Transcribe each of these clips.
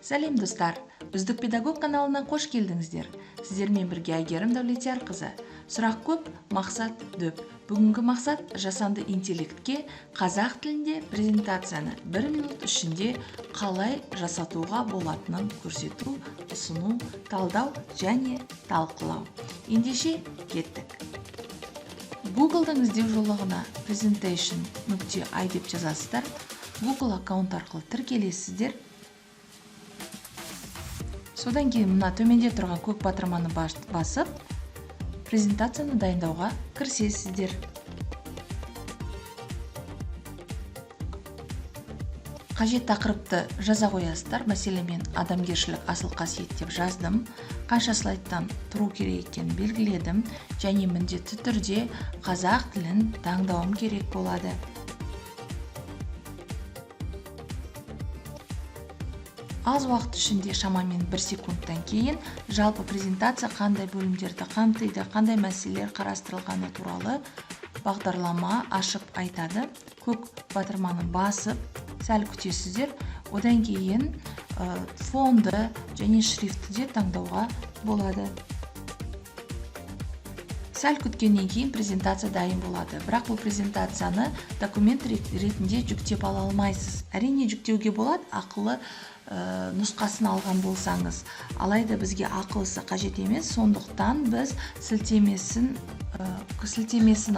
Сәлем, достар! Үздік педагог каналына қош келдіңіздер. Сіздермен бірге Әйгерім Дәулетиярқызы. Сұрақ көп, мақсат дөп. Бүгінгі мақсат – жасанды интеллектке қазақ тілінде презентацияны бір минут ішінде қалай жасатуға болатынын көрсету, ұсыну, талдау және талқылау. Ендеше, кеттік. Google'дың іздеу жолағына presentation.ai деп жазасыздар. Google аккаунт арқылы тіркелесіздер. Содан кейін мына төменде тұрған көк батырманы басып, презентацияны дайындауға кірісесіздер. Қажет тақырыпты жаза қоясыздар. Мәселен, мен «Адамгершілік – асыл қасиет» деп жаздым. Қанша слайдтан тұру керек екенін белгіледім және міндетті түрде қазақ тілін таңдауым керек болады. Аз уақыт ішінде, шамамен бір секундтан кейін, жалпы презентация қандай бөлімдерді қамтиды, қандай мәселелер қарастырылғаны туралы бағдарлама ашып айтады. Көк батырманы басып, сәл күтесіздер. Одан кейін фонды және шрифтті де таңдауға болады. Сәл күткеннен кейін презентация дайын болады. Бірақ бұл презентацияны документ ретінде жүктеп ала алмайсыз. Әрине, жүктеуге болады, ақылы нұсқасын алған болсаңыз. Алайда бізге ақылысы қажет емес, сондықтан біз сілтемесін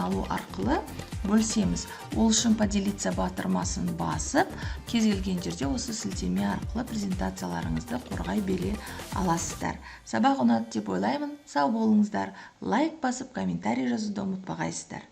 алу арқылы бөлісеміз. Ол үшін «Поделиться» батырмасын басып, кез келген жерде осы сілтеме арқылы презентацияларыңызды қорғай бере аласыздар. Сабақ ұнады деп ойлаймын. Сау болыңыздар. Лайк басып, комментарий жазуды ұмытпағайсыздар.